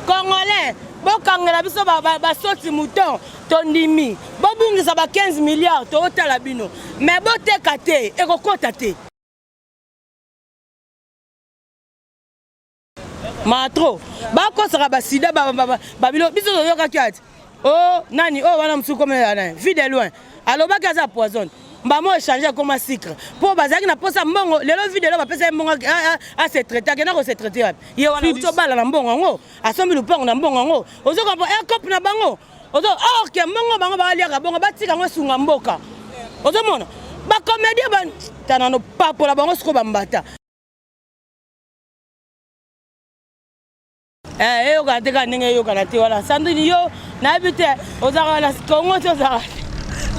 Congolais, bokangela biso basoti mouton, tondimi. Bobungisa ba 15 milliards, tootala bino. Mais boteka te, ekokota te. Matro, bakosaka basida babilo biso toyokaki ati. Oh, nani oh wana mosusu komela nani vie de loin alobaki aza poison mbamo échange akoma sucre mpo bazalaki na mposa mbongo lelo vie de loin bapesa ye mbongo ase traite akenda kose traite wapi ye wana uti obala na mbongo yango asombi lupango na mbongo yango ozo comprendre ekope na bango ozo or ke mbongo bango baliaka bongo batika yango esunga mboka ozomona bacomédien ba tanano papola bango sikoyo bambata. Eh, eyokana te kaka ndenge eyokana te wana Sandrine yo nayebi te ozalaka na Congo te ozalaka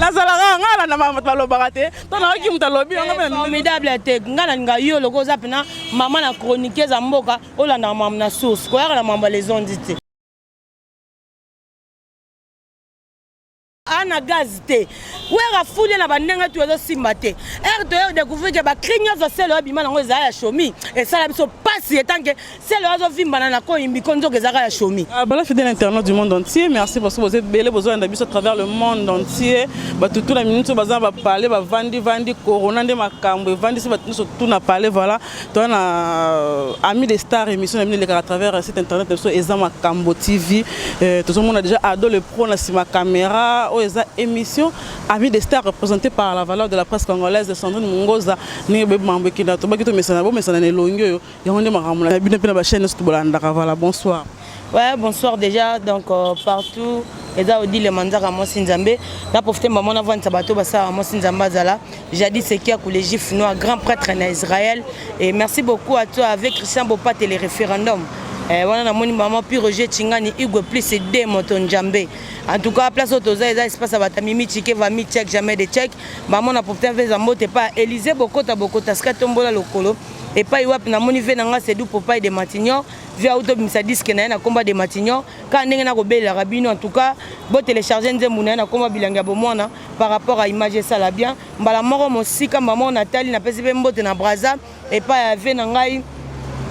nazalaka ngai alanda makambo bato balobaka te to nayoki moto alobi yango mpe formidable te. Ngai nalinga yo loko oza mpena mama na chroniqueuse ya mboka, olandaka makambo na source, koyaka na makambo ya lezondi te. Ana gaz te wera fuli na bandenge tu ezosimba te ere toye découvrir ke bacri nyonso sele oyo abima nango ezala ya shomi esala biso pasi etanke sele oyo azovimbana na koyimbi ko nzoka ezalaka ya shomi. Ah, voilà, fidèle internaute du monde entier, merci parce que vous êtes belé, vous êtes à travers le monde entier. Bah, tout la minute, vous avez parlé, bah, vandi, vandi, corona, nde makambo, vandi, c'est tout tout n'a parlé, voilà. Toi, na ami des stars, émission, ami à travers site internet, eza Makambo TV. Tout le monde a déjà ado le pro na sima caméra, oh, eza émission, ami des stars représentée par la valeur de la presse congolaise de Sandrine Mungoza, ni be mambo kinda, to bakito mesana, bo mesana ne longo yo. Yango nde makambo na bino mpe na bachaîne nyonso tobolandaka. Voilà, bonsoir. Ouais, bonsoir déjà. Donc, partout, eza Odile Manzaka mwasi Nzambe. Na profiter maman na vantisa bato basala mwasi Nzambe azala. Jadis Sekia les Juifs noirs, grand prêtre en Israël. Et merci beaucoup à toi avec Christian Bopate et les référendums. Wana na moni maman Pi Roger Chingani Hugo plus D moto Nzambe. En tout cas, place otoza eza espace ya bata Mimi Chike va mi check jamais de check. Maman na profiter veza mbote pa Élysée Bokota Bokota ska tombola lokolo. Epai wapi namoni ve na nga Sedou Popeye de Matignon, ve auto bimisa disque na ye na komba de Matignon, kaka ndenge nakobelelaka bino. En tout cas, bo télécharger nzembo na ye na komba bilangi ya bomwana par rapport à image esala bien. Mbala moko mosika mama Nathalie napesi pe mbote na Brazza epai ya ve na ngai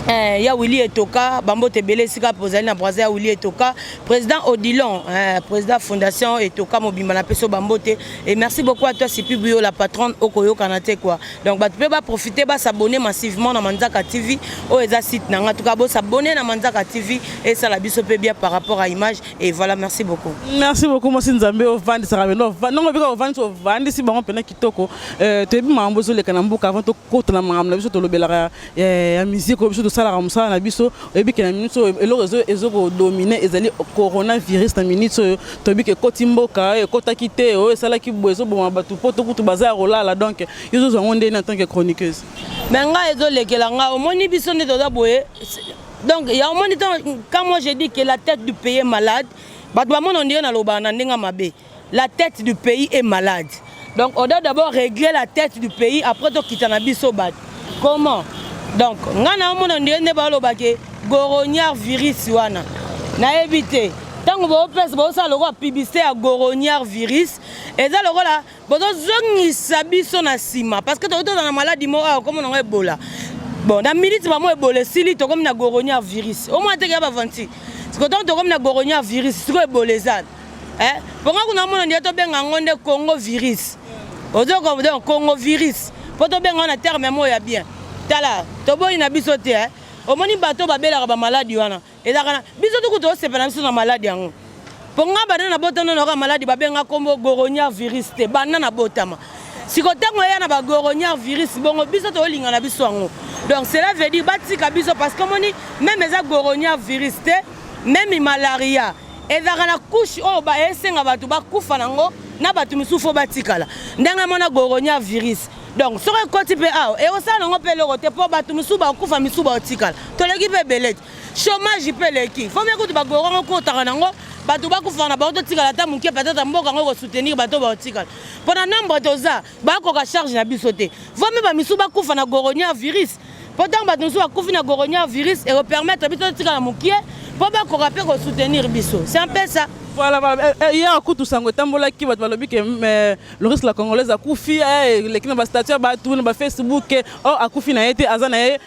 ya Willy Etoka, bambote ebele esika mpo ozali na Brazza ya Willy Etoka, président Odilon, président fondation Etoka mobimba napesi yo bambote. Et merci beaucoup à toi Sipi Buyo la patronne okoyokana te quoi. Donc bato mpe baprofite basabonner massivement na Manzaka TV oyo eza site na nga. En tout cas bosabonner na Manzaka TV esala biso mpe bien par rapport à image. Et voilà, merci beaucoup. Merci beaucoup mwasi Nzambe ovandisaka bino ndongo bika ovandisi ovandisi bango mpena kitoko. Toyebi makambo ezoleka na mboka avant tokota na makambo na biso tolobelaka ya musique oyo biso tosalaka mosala na biso. Oyebi ke na minute oyo eloko ezokodomine ezali coronavirus. Na minute oyo toyebi ke ekoti mboka, ekotaki te, oyo esalaki boye ezoboma bato po tokutu baza ya kolala. Donc yo ozozwa yango ndeni en tant que chroniqueuse? Mais ngai ezolekela ngai, omoni biso nde toza boye. Donc ya omoni quand moi je dis que la tête du pays est malade, bato bamona ondire nalobaka na ndenge mabe. La tête du pays est malade. Donc on doit d'abord régler la tête du pays, après tokita na biso bato. Comment? Donc ngai na omona ondire nde balobake goroniar virus wana. Nayebi te. Ntango boopesa bosala lokola publicité ya goroniar virus, eza lokola bozozongisa biso na nsima parce que tokoki tozala na maladi moko awa komona yango Ebola. Bon, na minute bamo Ebola esili, tokomi na goroniar virus. Omona teke ya bavanti. Sikoyo ntango tokomi na goroniar virus, sikoyo Ebola eza. Mponga kuna omona nde tobenga yango nde Congo virus. Ozo donc Congo virus. Po tobenga yango na terme moko ya bien. Tala, toboyi na biso te. Omoni bato babelaka ba maladi wana. Ezalaka na biso tuku tosepela na biso na maladi yango. Mpo nga banda na botama na maladi babenga kombo goroniar virus te, banda na botama. Siko ntango eya na ba goroniar virus bongo biso tolinga na biso yango. Donc cela veut dire batika biso parce que omoni même eza goroniar virus te, même malaria ezalaka na couche oyo ba esenga bato bakufa nango na bato misusu fo batikala. Ndenge mona goroniar virus. Donc soki ekoti mpe awa ekosala nango mpe eloko te mpo bato misusu bakufa misusu baotikala. Toleki mpe ebele te. Chômage mpe eleki. Fo mpe kutu bagorongo kotaka nango bato bakufa na bango totikala ata moke, peut-être mboka yango ekosoutenir bato baotikala. Mpo na nombre toza bakoka charge na biso te. Fo mpe bamisusu bakufa na goroniar virus. Mpo ntango bato mosusu bakufi na goroniar virus ekopermettre biso totikala mokie mpo bakoka mpe kosoutenir biso. C'est un peu ça. Voilà, hier kutu sango etambolaki, bato balobi ke Loris la Congolaise akufi, eleki na bastatut ya bato na baFacebook. Or akufi na ye te, aza na ye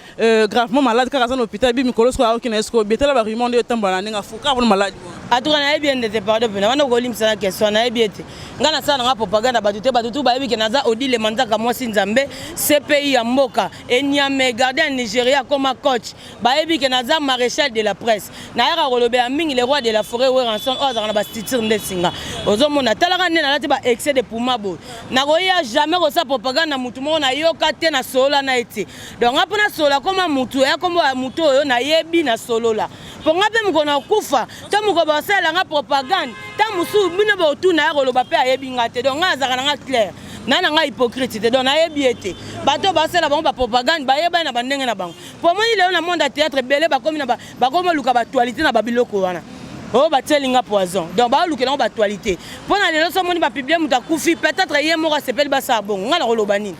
gravement malade kaka, aza na hôpital bi mikolo sikoyo, aoki na ye sikoyo bietala barumeur nde etambola na ndenge afuka mpona maladi. Atuka nayebi ye ndete, pardon mpena wana kolimisa na question. Nayebi ete ngai nasala nanga propagande bato te. Bato tu bayebi ke naza Odile Manzaka, mwasi Nzambe, CPI ya mboka Enyame, gardien ya Nigeria koma coach. Bayebi ke naza maréchal de la presse, nayaka kolobela mingi le roi de la forêt Werrason, oyo azalaka na bastructure nde singa ozomona. Talaka nde nalati ba excès de puma boye. Nakoya jamais kosala propagande na mutu moko nayoka te, nasolola na ye te. Donc nga mpo nasolola koma mutu eya kombo ya mutu oyo nayebi nasolola, mpo nga mpe mokolo nakufa to mokolo basalelanga propagande, ta mosusu bino botuna ya koloba mpe ayebi nga te. Donc nga azalaka nanga clair na nga hypocrite te. Donc nayebi ye te. Bato basala bango bapropagande bayebani na bandenge na bango. Po omoni lelo na monde ya théâtre ebele bakomi bakomi oluka baactualité na babiloko wana oyo batielinga poison. Donc baolukela yango baactualité mpo na lelo. So omoni bapublier moto akufi, peut-être ye moko asepeli basala bongo. Ngai nakoloba nini?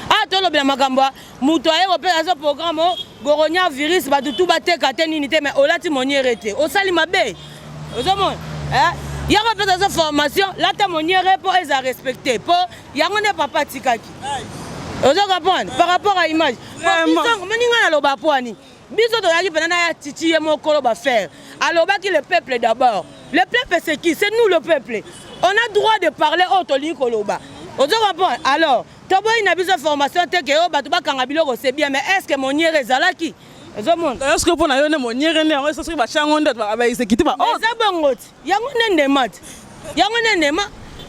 A tolobela makambo ya moto aye kopesa so programme o goronia virus, bato tu bateka te nini te, mais olati moniere te, osali mabe. Ozomona yango mpesa so formation, lata moniere mpo eza respecté, mpo yango nde papa atikaki. Ozo comprendre par rapport à image moni ngai naloba po ani biso tozalaki mpena na ya titi ye mokolo bafaire alobaki le peuple d'abord. Le peuple, c'est qui? C'est nous, le peuple. On a droit de parler oyo tolingi koloba. Ozo comprendre? Alors toboyi na biso formation te ke oyo bato bakanga biloko, c'est bien, mais est ce que moniere ezalaki? Ozomona? Est ce que mpo na yo nde moniere nde yango soki batya yango nde baexécuter ba? Eza bongo ti, yango nde ndema ti, yango nde ndema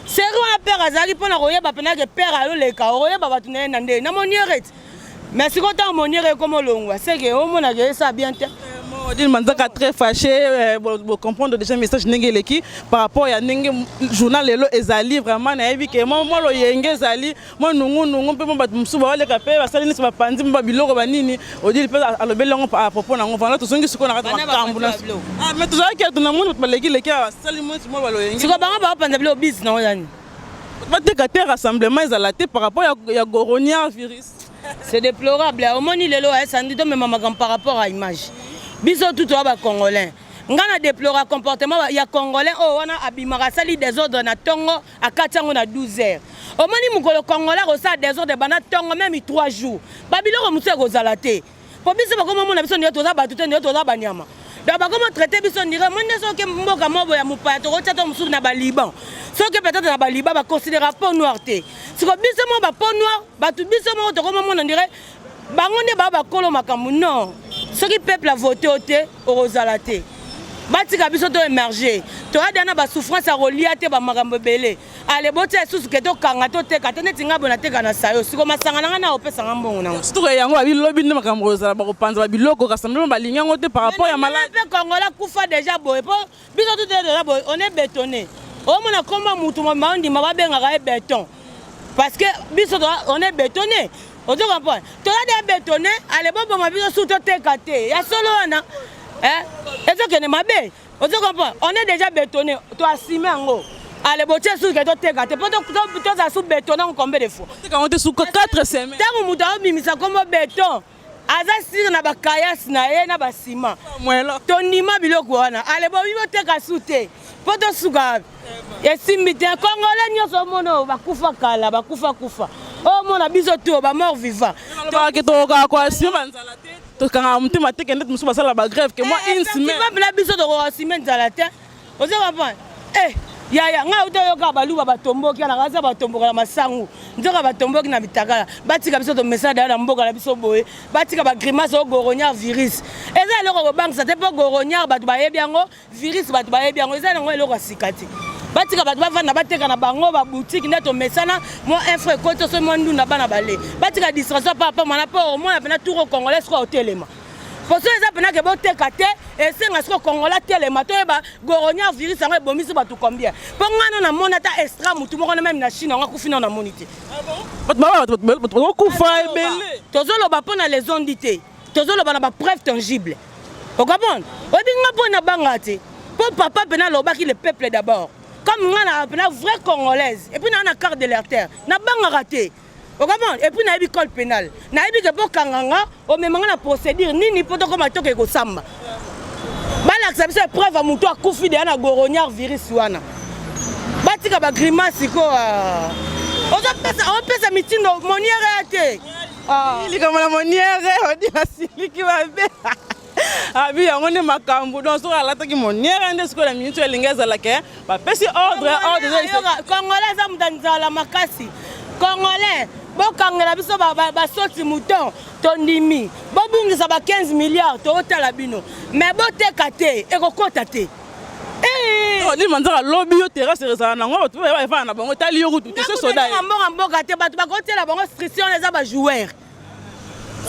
seri wana. Père azalaki mpona koyeba mpena ke père ayoleka, okoyeba bato na ye na nde na moniere ti. Mais sikoyo ntango moniere ekoma olongwa, seke omonaka esa bien te. Odile Manzaka très fâché. Comprendre déjà message ndenge eleki par rapport ya ndenge journal lelo ezali. Vraiment nayebi ke mwa loyenge ezali, mwa nungunungu mpe mwa bato mosusu baoleka mpe basali neti bapandi mwa babiloko banini. Odile mpe alobeli yango à propos nango. Voilà, tozongi sikoyo na kati makambo, mais tozalaki ato namoni bato balekileki basali neti mwa baloyenge. Sikoyo bango baopanza biloko bisi nango yani. Bateka te, rassemblement ezala te par rapport ya goronia virus. C'est déplorable. Omoni lelo esandi tomema makambo par rapport à image. Biso tu toya bacongolais. Nga na déplora comportement ya Congolais oyo wana abimaka, asali désordre na ntongo, akati yango na 12 heures. Omoni mokolo Congolais akosala désordre banda ntongo même 3 jours, babiloko mosusu ekozala te, po biso bakomomona biso ndenge toza bato te, ndenge toza banyama. Donc bakoma traité biso ndire mo nde soki mboka moko ya mopaya tokotia to mosusu na baliban, soki peut-être na baliban baconsidéra peau noire te. Siko biso moko bapeau noire, bato biso moko tokomomona ndire bango nde baa bakolo makambo. Non, soki peuple avote o te, okozala te. Batika biso to émerger. Toyada na basouffrance ya kolia te, bamakambo ebele. Ale botia lisusu ke tokanga, toteka te. Neti ngai boye nateka na sayo, siko masanga na ngai na opesanga mbongo nango. Surtout yango babilobi nde makambo kozala, bakopanza babiloko, rassemblement balingi yango te par rapport ya maladi. Mpe Congolais kufa déjà boye, mpo biso tu te déjà boye, on est bétonné. Omona komba mutu maondima babengaka ye béton, parce que biso on est bétonné. Ozo comprendre? Toza de bétonné. Ale boboma biso su toteka te. Ya solo wana ezokende mabe. Ozo comprendre? On est déjà bétonné, toassume yango. Ale botie suki ke toteka te, mpo tozala su bétonné yango combien de fois? Teka yango te suka 4 semaines. Ntango moto aobimisa kombo béton, aza sire na bakayasi na ye na basima. Mwelo. Tondima biloko wana. Ale bobi boteka su te, mpo tosuka wapi? Esimbi te. Congolais nyonso omona oyo bakufa kala, bakufa kufa, omona biso to bamort vivant. Balobaka tokokaka koassume banzala te, tokangaka motema te, kende mosusu basala bagrève ke mwa une semaine. Mpena biso tokoassume nzala te. Ozo comprendre? Eh yaya, ngai uta oyoka baluba batomboki wana, kaza batomboka na masangu, nzoka batomboki na mitakala. Batika biso tomesana daya na mboka na biso boye. Batika bagrimace oyo. Gorognard virus eza eloko kobangisa te, mpo gorognard bato bayebi yango, virus bato bayebi yango, eza yango eloko ya sika te. Batika bato bavanda, bateka na bango baboutique nde tomesana. Mwa infre ekoti so mwa ndunda, bana bale batika distraction papa mwana, mpo omona mpena tour congolais sikoyo otelema. Poso eza mpena ke boteka te, esenga sikoyo Congolais telema, toyeba gorognard virus yango ebomisi bato combien. Mpo ngai no namoni ata extra motu moko na meme na Chine yango akufi, nano namoni te. Bato bakokufa ebele. Tozoloba mpo na les ondi te, tozoloba na bapreuve tangible. Ocomprendre? Oyebi nga mpo na banga te, mpo papa mpena alobaki le peuple d'abord. Comme nga na mpena vraie Congolaise, et puis naa na carte de lecteur, nabangaka te. Ocomprendre? Et puis nayebi code pénal, nayebi ke mpo kanga nga, omema nga na procédure nini mpo tokóma toke kosamba. Balakisa biso épreuve ya motu akufi deya na goroniar virus wana. Batika bagrimace ko. Ozopesa mitindo moniere ya te. Likambo na moniere, Odile asiliki mabe. Abi yango nde makambo. Donc soki alataki moniere nde sikoyo na minute oyo elingi ezalaka bapesi ordre. Ordre. Congolais eza moto ya nzala makasi. Congolais, bokangela biso basoti mouton, tondimi. Bobungisa ba 15 milliards, tootala bino. Mais boteka te, ekokota te. Odile Manzaka alobi yo terrasse ezala nango, bato mpe efana na bango, etali yo kutu te so soda. Mbongo mboka te. Bato bakotiela bango instruction, eza bajoueur.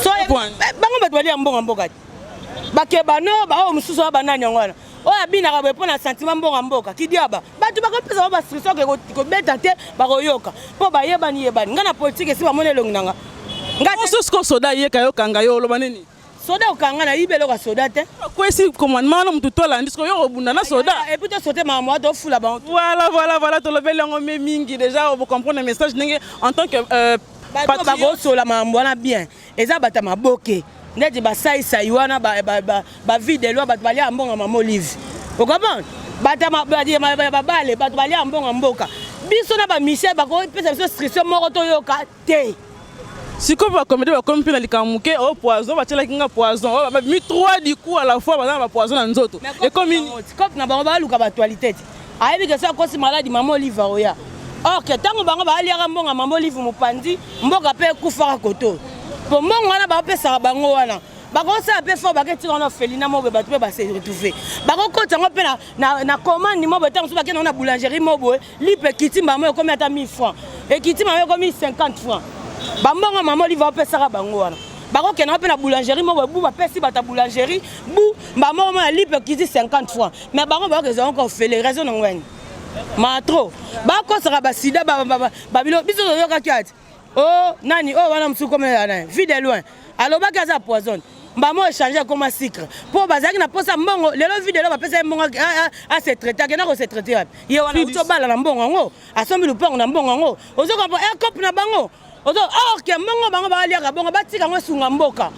Bango bato balia mbongo mboka te. Bakebano baoyo mosusu oyo banani yango wana oyo abinaka boye mpo na sentiment mbongo mboka kidiaba. Bato bakopesa bango bainstruction ke kobeta te, bakoyoka mpo bayebani yebani. Ngai na politike esi bamoni elongi na nga. Mosusu ko soda yeka yokanga yo, oloba nini? Soda okanga, nayibi eloko ya soda te. Kwesi commandement wana, motu to alandi sikoyo, yo kobunda na soda. Et puis tosote makambo wana, tofula bango. Voilà, tolobeli yango me mingi déjà, bocomprendre message ndenge en tant que bato bakosola makambo wana bien. Eza bato ya maboke neti basaisai wana, bavidelo, bato balia mbongo ya mama Olive. Ocomprendre? Bato ya babale, bato balia mbongo ya mboka. Biso na bamichel bakopesa biso instruction moko toyoka te. Sikoyo bacomédie bakomi mpe na likambo moke oyo poison, batielaki nga poison oyo babimi trois du coup à la fois, baza na bapoison na nzoto, ekomi cope na bango. Baluka baactualité te. Ayebi ke so akosi maladi, mama Olive oya. Or ke ntango bango baaliaka mbongo ya mama Olive mopanzi mboka mpe ekufaka koto, po mbongo wana baopesaka bango wana, bakosala mpe fort, baketika wana orphelinat moko boye, bato mpe base retrouve, bakokota yango mpe na commande moko boye. Ntango mosusu bakende yango na boulangerie moko boye, lipe ekiti mbamo, ekomi ata 1000 francs, ekiti mamo, ekomi 50 francs. Bambongo mama Olive apesaka bango wana, bakokende yango mpe na boulangerie moko boye, bu bapesi bato ya boulangerie bu mbamoko mona lipe ekiti 50 francs, mais bango bakokezwa yango ofele. Raison nango yani matro bakosaka basida babilo. Biso toyokaki ati o nani oyo wana mosusu komela na vie de loin, alobaki aza poison, mbamo échange ekoma sucre mpo bazalaki na posa mbongo. Lelo vie de loin bapesa ye mbongo ase traite, akenda kose traite wapi? Ye wana uti obala na mbongo yango, asombi lupango na mbongo yango. Ozokompa ecope na bango ozo or ke mbongo bango baliaka bongo, batika yango esunga mboka.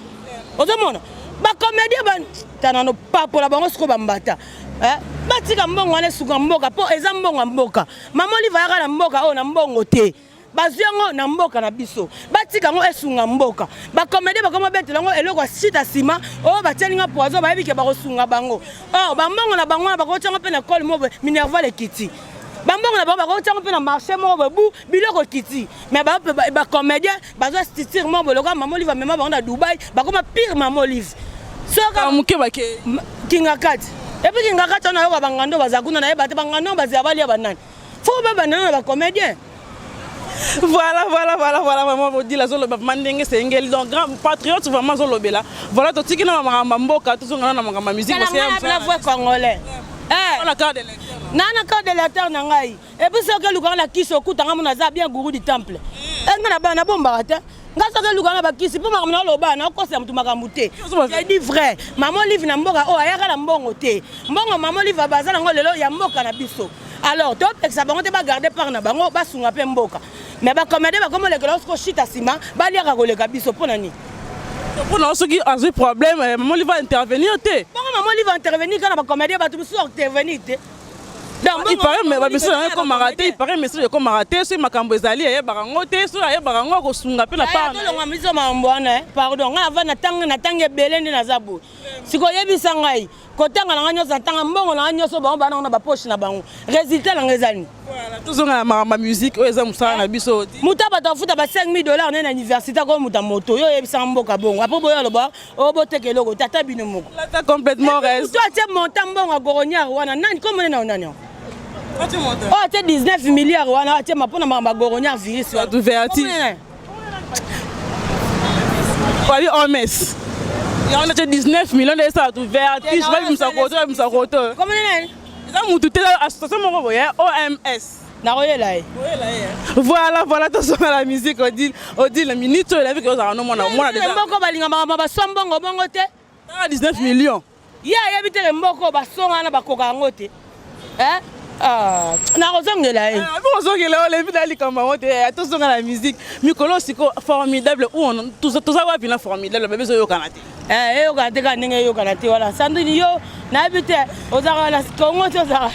Ozomona bacomédien tanano papola bango sikoyo bambata, batika mbongo wana esunga mboka, mpo eza mbongo ya mboka. Mama Olive ayaka na mboka oyo na mbongo te, bazwi yango na mboka na biso, batika yango esunga mboka. Bacomédien bakoma betela yango eloko ya sita nsima oyo batialinga poison, bayebi ke bakosunga bango. Or bambongo na bango wana bakotiango mpe na ekole moko boye, minerval ekiti. Bambongo na bango bakotiango mpe na marché moko boye, bu biloko ekiti. Mais bacomédien bazwa structure moko boye lokola mama Olive amema bango na Dubai, bakoma pire mama Olive. Moke bake. Kinga kati et puis kinga kati wana, nayoka bangando baza kuna, nayeba te bangando bazela balia banani. Fo babandana na bacomédien. Voilà, vraiment Odile azoloba vraiment ndenge esengeli. Donc grand patriote vraiment azolobela. Voilà, totiki na makambo ya mboka, tozongana na makambo ya musique. La voix congolais. Na carte d'électeur. Na carte d'électeur na ngai. Et puis soki elukanga na kisi, okutanga mo naza bien gourou du temple. Ngai na bana nabombaka te. Ngai soki elukanga na bakisi, mpo makambo naoloba, nakokosa motu makambo te. Je dis vrai, mama Olive na mboka oyo ayaka na mbongo te. Mbongo mama Olive baza nango lelo ya mboka na biso. Alors topekisa bango te, bagarde part na bango, basunga mpe mboka. Mais bacomédien bakoma olekela siko shita nsima, baliaka koleka biso. Mpo na nini? Mpona soki azwi problème, mama Olive intervenir te. Bongo mama Olive intervenir kaka na bacomédien, bato mosusu intervenir te? Il paraît mais bamessage yango ekomaka te. Il paraît message ekomaka te. Soki makambo ezali, ayebaka yango te. Soki ayebaka yango, akosunga mpe na part. Tolongwa miso makambo wana. Pardon, ngai ava natanga ebele nde naza boye. Sikoyo oyebisa ngai, kotanga na ngai nyonso, natanga, mbongo na ngai nyonso bango bana na bapoche na bango, résultat na ngai eza nini? Tozonga na makambo ya musique oyo eza mosala na biso. Moto bato afuta ba 5000 $ nde na université ako moto ya moto. Yo oyebisanga mboka bongo, apo boyo aloba oyo boteka eloko te, ata bino moko. T'as complètement raison. To atie montant mbongo ya goroniare wana, nani komone na nani oyo atie 19 milliards wana, atie mpona makambo ya goroniare virus wana? Vertige babi OMS yango natie 19 millions nde esala tu vertige, babimisa koto, babimisa koto. Komone nani? Eza mutu te, association moko boye, OMS. Nakoyela ye. Voilà, tozonga la musique. Odile, Odile, minute oyo elabi ke ozala no mwana mwana déjà. Mboko balinga makambo baswa mbongo bongo te. 19 millions. Ye ayebi teke mboko basonga wana bakoka yango te. Nakozongela ye. Ozongela olebi na likambo yango te. Tozonga na musique. Mikolo siko formidable ou toza wapi na formidable? Babe ezoyokana te. Eyokana te kaka ndenge eyokana te wana. Sandrine, yo Nayebi te, ozalaka na Congo te, ozalaka?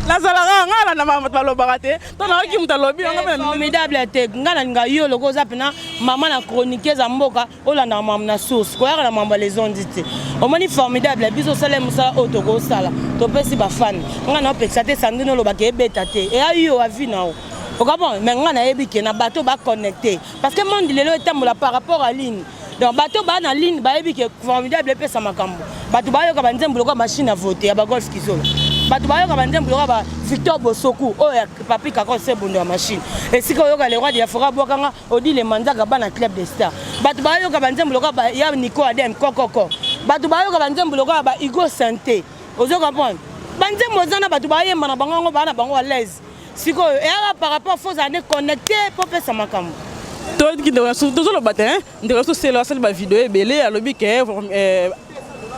Nazalaka, ngai alanda bato balobaka te, to nayoki moto alobi yango mpe. Formidable te, ngai nalinga yo loko oza mpena mama na chroniqueuse ya mboka, olandaka mambo na source, koyaka na mambo ya lezondi te. Omoni, Formidable, biso osala mosala oyo tokosala, topesi bafani. Ngai naopekisa te, Sandrine, olobaka ebeta te, eya yo avi na yo okabon, mais ngai nayebi ke na bato baconnecte, parce que monde lelo etambola par rapport à ligne. Donc bato baa na ligne bayebi ke Formidable epesa makambo. Bato bayoka banzembo lokola machine à voter ya bagolf kizola, bato bayoka banzembo lokola ba Victor Bosoku oyo ya Papi Kaka Osebondo ya machine, esika oyoka le roi de la forêt abwakanga Odile Manzaka, bana Club de Star. Bato bayoka banzembo lokola ya Nico Adem Kokoko, bato bayoka banzembo lokola ba Hugo Santé. Ozo comprendre, banzembo eza na bato bayemba na bango yango, baa na bango à l'aise. Sikoyo eyaka par rapport, faut ozala nde connecté mpo opesa makambo. Tozoloba te, ndeko tosela asali bavideo ebele, alobi ke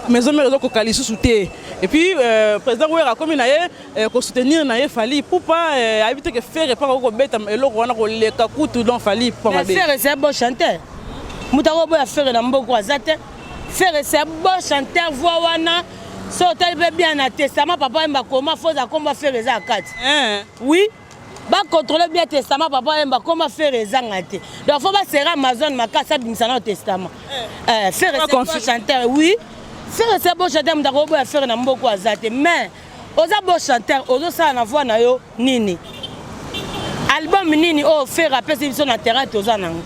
Maison Mère ezokoka lisusu te, et puis président Wera akomi na ye kosoutenir na ye Fally Ipupa. Ayebi te ke Ferre mpaka kobeta eloko wana koleka kutu, donc Fally Ipupa mabe. Ferre, c'est bon chanteur. Moto akoboya Ferre na mboka aza te. Ferre, c'est bon chanteur. Voix wana, so otali mpe bien na testament papa Wemba, koma foza komba Ferre eza ya kati. Oui, bacontrôle bien testament papa Wemba, koma Ferre ezanga te. Donc faut basera Amazon makasi, abimisa na testament. Ferre, c'est bon chanteur. Oui, Ferre, c'est bon chanteur. Moto akoboya Ferre na mboka aza te. Mais oza bon chanteur, ozosala na voix na yo nini? Album nini oyo Ferre apesi biso na terrain? Toza nango.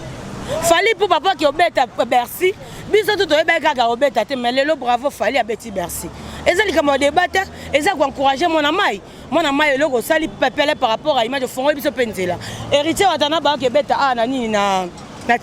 Fally mpo papa ki obeta Bercy, biso tu toyebaki kaka obeta te, mais lelo bravo, Fally abeti Bercy. Eza likambo ya débat te, eza koencourage mwana mai. Mwana mai, eloko osali pepele par rapport à image, ofongoli biso mpe nzela. Héritier Watana baoki ebeta awa na nini na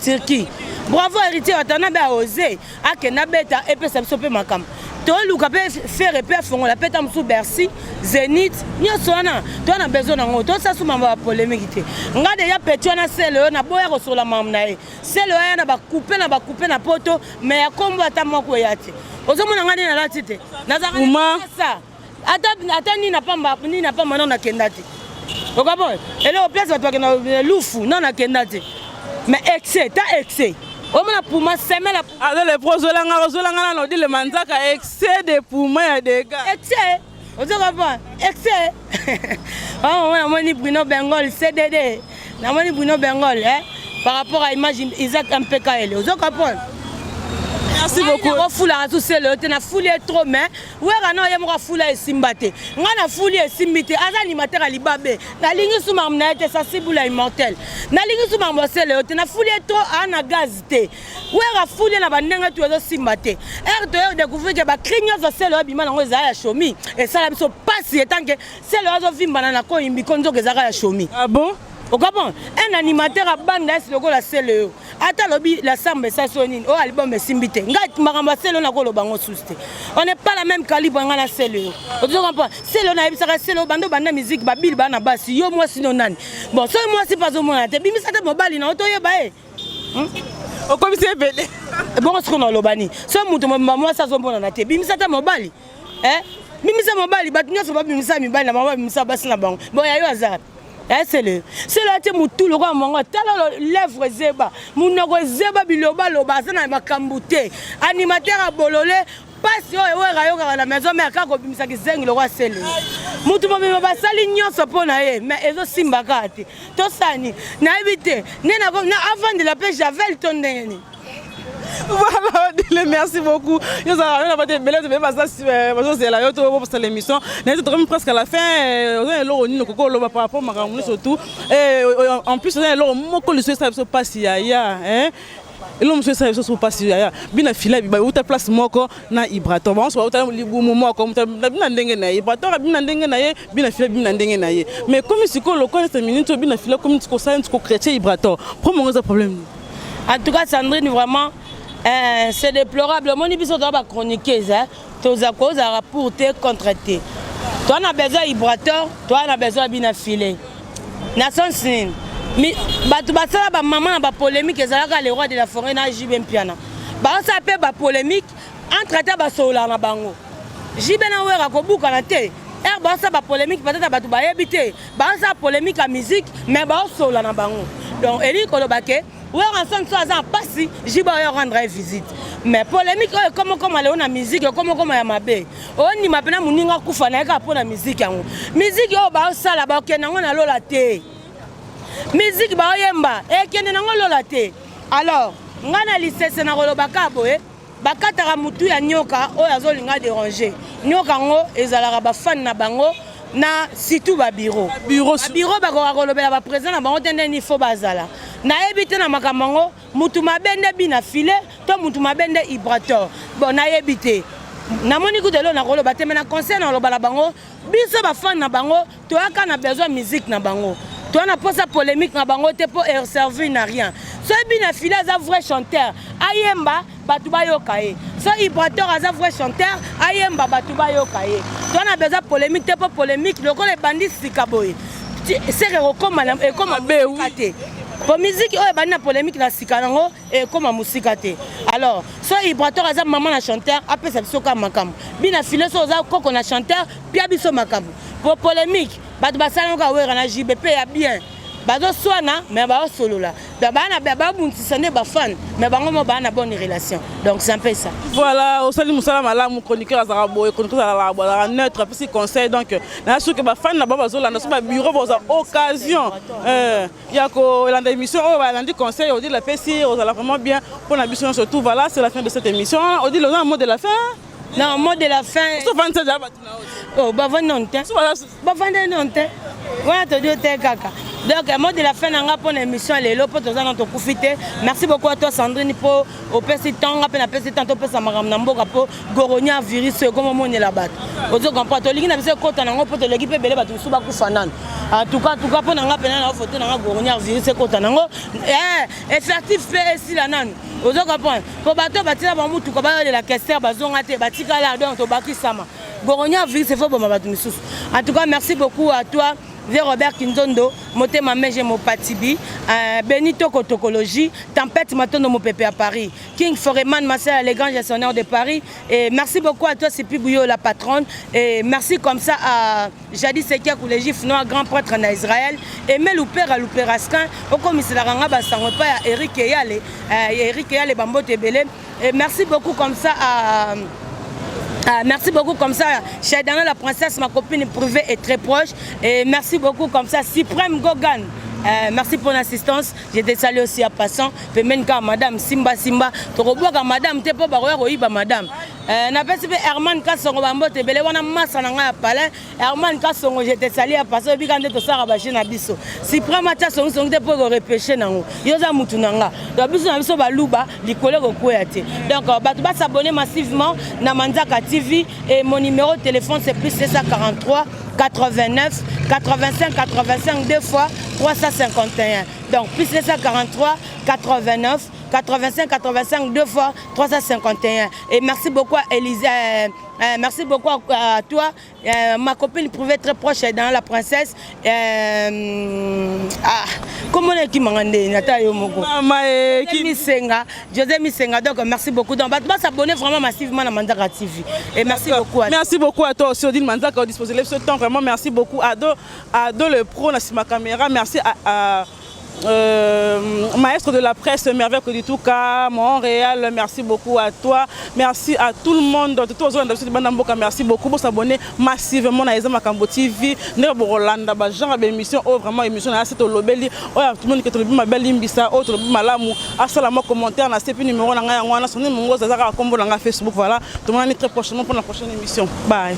Turquie. Bravo Héritier Watana, aose akende abeta, epesa biso mpe makambo toluka mpe. Ferre mpe afongola mpe ta mosusu Bercy, Zénith, nyonso wana toza na besoin nango. Tosala su mambo ya polémique te. Nga déjà petit wana sele oyo naboya kosola mambo na ye. Sele oyo aya na bacoupe na bacoupe na poto, mais ya kombo ata moko eya te. Ozomona nga nde nalati te, nazalaka ata nini na pamba, nini na pamba, nano nakenda te. Okabo eloko place bato bakenda lufu, nano nakenda te. Mais excès ta excès, omona Puma semela. Aza le pro, ozolanga, ozolanga nano Odile Manzaka, excès de Puma ya dégâts. Excès, ozo comprendre, excès. Mama, namoni Bruno Bengol CDD, namoni Bruno Bengol, eh? Par rapport à image Isaac MPKL, ozo comprendre. Merci beaucoup. Ofulaka tu sele oyo te, nafuli ye trop, mais Wera na ye moko afula esimba te. Ngai nafuli esimbi te. Aza animateur ya libabe, nalingi su makambo na ye te. Sasibula immortel, nalingi su makambo asele yo te. Nafuli ye trop, aa na gaz te. Wera afuli ye na bandenge tu, ezosimba te. Ere toye découvrir ke bacri nyonso sele oyo abima nango ezala ya shomi, esala biso pasi etanke sele oyo azovimbana na koyimbi ko nzoka ezalaka ya shomi. Ah bon? Okabon un animateur abanda esi lokola sele oyo, ata alobi la samba esasi oyo nini oyo album esimbi te. Ngai makambo ya sele oyo nakoloba yango susu te. On n'est pas la même calibre, ngai na sele oyo. Ozo comprendre, sele oyo nayebisaka sele oyo bando banda musique babili baa na basi. Yo mwasi no nani? Bon, soki mwasi mpe azomona te, bimisa te mobali na yo toyeba ye. Okomisi ebele. Bongo sikoyo naloba nini? Soki moto mwasi azomonana te, bimisa te mobali, bimisa mobali. Bato nyonso babimisa mibali na bango, babimisa basi na bango. Bon, ya yo aza esele sele atie motu lokola mongo. Tala lèvre ezeba, monoko ezeba, bilobaloba, aza na makambo te. Animateur abolole mpasi oyo ewera ayokaka na Maison Mère, kaka kobimisa kizengi lokola sele. Motu mobima basali nyonso mpo na ye, mais ezosimba kaka te. Tosani nayebi te nde avandela mpe javel to ndenge nini. Voilà, Odile, merci beaucoup. Yo za na bato ebele ebele bazozela yo to bosala l'émission. Na tokomi presque à la fin. Oza eloko nini okoki oloba par rapport makambo nyonso surtout? En plus oza eloko moko lisusu esala biso mpasi ya ya eloko mosusu esala biso so mpasi ya bina fila bauta place moko na Ibrator. Bango so bauta libumu moko, bina ndenge na ye, Ibrator abimi na ndenge na ye, bina fila bimi na ndenge na ye. Mais komi sikoyo lokola ete minute oyo bina fila komi kosala neti kochrétien Ibrator, problème yango eza problème. En tout cas, Sandrine, vraiment, c'est déplorable. Omoni, biso toza bachroniqueuse, toza kozalaka pour te, contre te. Toza na besoin Ibrator, toza na besoin bina filet na sens nini. Bato basala bamama na bapolémique ezalaka le roi de la forêt na JB Mpiana, bazosala mpe bapolémique entre te, basololaka na bango. JB na Wera kobukana te. Ere bazosala bapolémique, peut-être bato bayebi te, bazosala polémique ya musique, mais baosolola na bango. Donc elingi koloba ke Werrason so aza na mpasi, JB oyo rendre ye visite. Mais polémique oyo ekomokoma lelo na musique, ekomokoma ya mabe. Ondima mpena moninga akufa na ye kaka mpo na musique yango. Musique oyo baosala, bakokende yango na lola te. Musique baoyemba, ekende nango lola te. Alors ngai na lisese na koloba kaka boye: bakataka mutu ya nyoka oyo azolinga déranger. Nyoka yango ezalaka bafani na bango, na surtout babureau. Bureau. Babureau bakoka kolobela baprésident na bango te ndeni fo bazala. Nayebi te na makambo yango, mutu mabe nde bina file to mutu mabe nde Ibrator. Bon, nayebi te, namoni kutu elo nakoloba te. Me na conseil na koloba na bango, biso bafani na bango toyaka na besoin musique na bango, toya na mposa polémique na bango te, mpo servir na rien. Soki bina file aza vrai chanteur, ayemba, bato bayoka ye. So Ibrator aza vrai chanteur, ayemba, bato bayoka ye. Toya na besoin polémique te, mpo polémique lokola ebandi sika boye, seke ekokoma ekoma mosika te, po musique oyo ebandi na polémique na sika yango ekóma mosika te. Alors so Ibrator aza mama na chanteur, apesa biso kaka makambo. Bina file, so oza koko na chanteur, pia biso makambo, po polémique bato basala kaka Wera na JB mpe ya bien, bazoswana mais baosolola. Donc baa babundisa nde bafan, mais bango mo baa na bonne relation. Donc c'est un peu ça. Voilà, osali mosala malamu. Chroniqueur azalaka boye, chroniqueur azalaka neutre, apesi conseil. Donc na soki bafani na bango bazolanda, so babureau bozwa occasion ya kolanda émission oyo, balandi conseil Odile apesi, ozala vraiment bien mpona biso nyonso tout. Voilà, c'est la fin de cette émission. Odile, oza na mot de la fin? Non, mot de la fin. Sovandisa deja bato na Oh, bavandi nano te, bavandi nano te, wana todi te kaka. Donc mot de la fin na nga mpo na émission lelo, mpo toza na tokufi te. Merci beaucoup à toi, Sandrine, mpo opesi ntonga mpe napesi temps topesa makambo na mboka, mpo goronia virus oyo ekoma omonela bato. Ozo comprendre, tolingi na biso ekota nango, mpo toleki mpe ebele, bato mosusu bakufa nano. En tout cas, en tout cas, mpo na nga mpena na foto na nga, goronia virus ekota nango, effectif mpe esila nanu. Ozo comprendre, mpo bato batina bamutuka bayolela kester, bazonga te, batikala. Donc tobakisama goronia virus, efo boma bato misusu. En tout cas, merci beaucoup à toi, Vieux Robert Kinzondo, Motema Meje Mopatibi, Benito Kotokologie, Tempête Matondo Mopepe à Paris, King Foreman Marcel, le grand gestionnaire de Paris. Et merci beaucoup à toi, Sipi Bouyo, la patronne. Et merci comme ça à Jadi Sekia Koulejif, noir grand prêtre en Israël. Et Meloupera Louperaskin, au commissaire Ranga Basango, Eric Eyale, Eric Eyale Bambote Belé. Et merci beaucoup comme ça à. Ah, merci beaucoup comme ça, Chadana la princesse, ma copine privée est très proche. Et merci beaucoup comme ça, Suprême Gogan. Merci pour l'assistance. Je te salue aussi à passant. Pemenka, madame Simba Simba. Tokobwaka madame te, po bakoya koyiba madame. Napesi mpe Herman Kasongo bambote ebele wana, masa na ngai ya palin. Herman Kasongo, je te salue à passant. Obika nde tosala baje na biso. Suprême atia songisongi te, mpo ekorepêche nango. Yo oza mutu na nga. Donc biso na biso baluba likolo ekokwea te. Donc bato bas'abonner massivement na Manzaka TV et mon numéro de téléphone, c'est plus 743 89 85 85 deux fois 351. Donc plus 243 89 85 85 deux fois 351. Et merci beaucoup à Elisa, merci beaucoup à toi, ma copine privée très proche dans la princesse. Ah, comment on est mangande nata yo moko? Mama Misenga, José Misenga. Donc merci beaucoup. Donc bato s'abonner vraiment massivement na Manzaka TV. Et merci beaucoup à Merci beaucoup à toi aussi, Odile Manzaka, au disposé ce temps. Vraiment, merci beaucoup à Ado, Ado le pro, na sima caméra. Merci à maestro de la presse Merveille Kodituka, Montréal, merci beaucoup à toi. Merci à tout le monde. Tout le monde, merci beaucoup pour s'abonner massivement à Eza Makambo TV. Ne bolanda ba genre d'émission, oh vraiment émission na c'est lobeli. Oh tout le monde qui tolobi ma belle limbisa, oh tolobi malamu. Asala moi commentaire na CP numéro na ngai wana son mongo zazaka kombo na Facebook. Voilà. Tout le monde, très prochainement pour la prochaine émission. Bye.